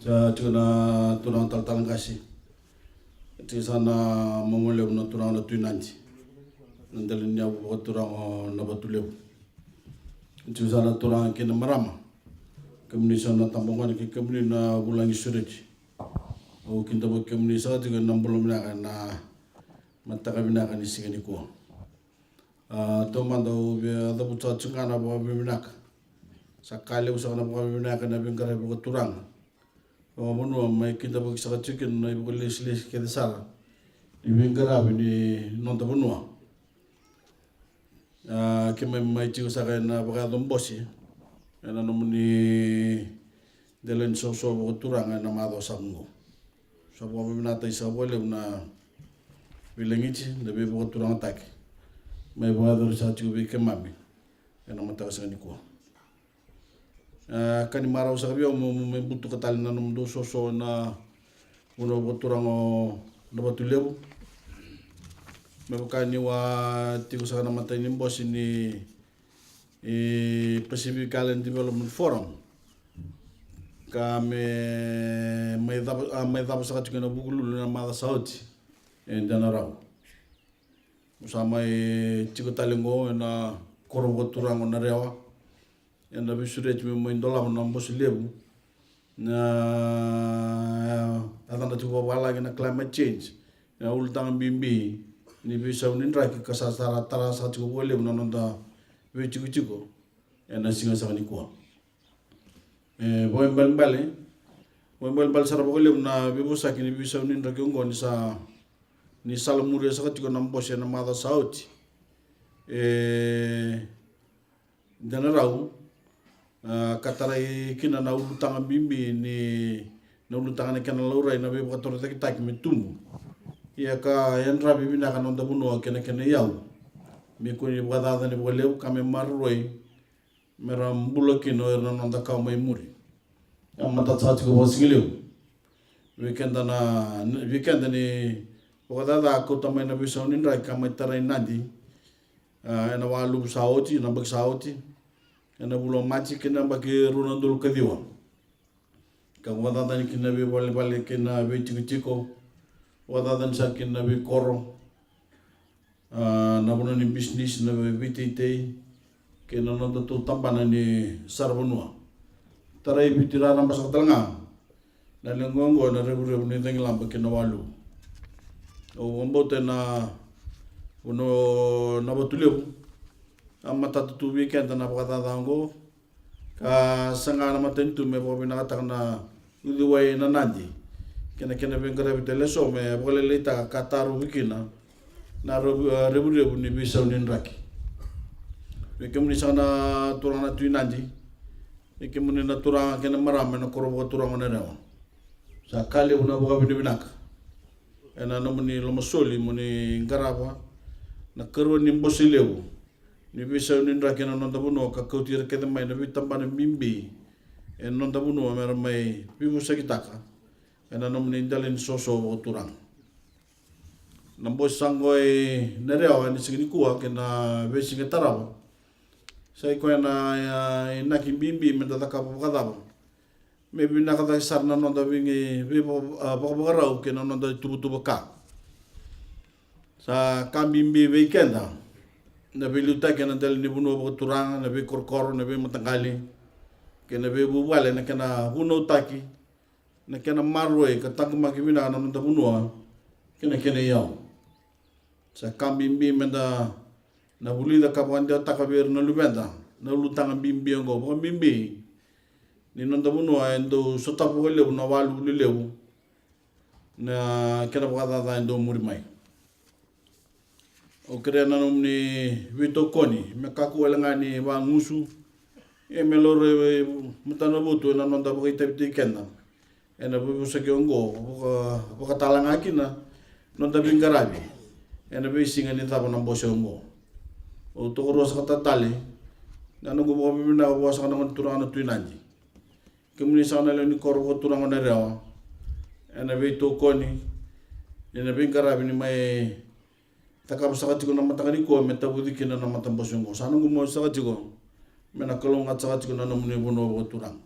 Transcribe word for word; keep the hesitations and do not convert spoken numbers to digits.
Sa tiko na turaga talatala qase. Tiko sa na momo levu na turaga na Tui Nadi, na dela ni yavu vakaturaga o Navatulevu. Tiko sa na turaga kei na marama, kemuni sa na tabagone kei kemuni na vulagi sureti. Au kidavaki kemuni saka tiko ena bula vinaka, na mataka vinaka ni siga nikua. A, taumada au via cavuta saka tiko ga na vakavinavinaka. Sa ka levu saka na vakavinavinaka ena veiqaravi vakaturaga vakavanua, mai kidavaki saka tiko kina na ivakalesilesi kece sara ni veiqaravi ni noda vanua. A, keimami mai tiko saka ena vakayaco bose ena nomuni dela ni soso vakaturaga ena macawa saka oqo. Sa vakavinavinakataki saka vakalevu na veilagiti, na veivakaturagataki mai vakayacori saka tiko vei keimami ena mataka saka nikua. E, ka ni marau saka vei au meu mai butuka tale na nomudou soso na vanua vakaturaga o Navatulevu. Me vaka niu a tiko saka na matai ni bose ni, e, Pacific Island Development Forum, ka me mai cava, a, mai cava saka tiko ena Vukelulu ena macawa sa oti e Denarau. Au sa mai tiko tale oqo ena koro vakaturaga o Narewa, ena veisureti meu mai dolava na bose levu na yacana tiko vakavalagi na climate change, na ulutaga bibi ni veisau ni draki ka sa tara, tara saka tiko vakalevu na noda veitikotiko ena siga saka nikua. E, vakaibalebale, vakaibalebale sara vakalevu na veivosaki ni veisau ni draki oqo ni sa, ni salamuria saka tiko na bose ena macawa sa oti e Denarau, a, ka tarai kina na ulutaga bibi ni, na ulutaga na kena laurai na veivakatorocaketaki me tubu. Ia ka yadravi vinaka na noda vanua kei na kena iyau me kua ni vakacacani vakalevu ka me maroroi me ra bula kina o ira na noda kawa mai muri. E matata saka tiko vakasigalevu vei keda na, vei keda ni vakacaca kauta mai na veisau ni draki ka mai tarai Nadi, a, ena Waluvu sa oti, na yabaki sa oti, ena vula o Maji kei na yabaki rua na udolu ka ciwa. Ka vakacacani kina na veivalevale kei na veitikotiko, vakacacani saka kina na veikoro, a, na vanua ni bisinisi, na veiteitei kei na nodatou tabana ni saravanua. Tarai Viti raraba saka tale ga na leqa oqo ena revurevu ni cagilaba kei na Waluvu. Au vakabauta ena vanua o Navatulevu a matata tu vei keda na vakacaca oqo, ka saga na matanitu me vakavinakataka na uciwai na Nadi kei na kena veiqaravi tale eso me vakalailaitaka ka tarovi kina na revu-, a, revurevu ni veisau ni draki. Vei kemuni saka na turaga na Tui Nadi, vei kemuni na turaga kei na marama ena koro vakaturaga o Narewa, sa ka levu na vakavinavinaka ena nomuni lomasoli mo ni qarava na karua ni bose levu ni veisau ni draki ena noda vanua ka kauti ira kece mai na veitabana bibi ena noda vanua me ra mai veivosakitaka ena nomuni dela ni soso vakaturaga. Na bose sa oqo e Narewa ena siga nikua kei na veisiga e tarava sa i koya na, a, inaki bibi me da cakava vakacava me vinaka cake sara na noda veiqai, vei, a, vakavakarau kei na noda ituvatuva ka. Sa ka bibi vei keda na veiliutaki ena dela ni vanua vakaturaga, na veikorokoro, na veimataqali kei na veivuvale, na kena vunautaki, na kena maroroi ka taqomaki vinaka na noda vanua kei na kena iyau. Sa ka bibi me da na vulica ka vakadewataka vei ira na luveda na ulutaga bibi oqo, vakabibi ni noda vanua e dau sotava vakalevu na waluvu lelevu, na kena vakacaca e dau muri mai. Au kerea na nomuni veitokoni me kakua wale ga ni vagusu, ia me laurai vei matanavotu ena noda vakaitavitaki keda ena veivosaki oqo, vaka, vakatale ga kina noda veiqaravi ena veisiga ni cava na bose oqo. Au tokaruasaka tale na noqu vakavinavinaka vua saka na gone turaga na Tui Nadi, kemuni saka na lewe ni koro vakaturaga o Narewa, ena veitokoni, ena veiqaravi ni mai cakava saka tiko na mataka nikua me tavuci kina na matabose oqo. Sa noqu moce saka tiko me na kalougata saka tiko na nomuni vanua vakaturaga.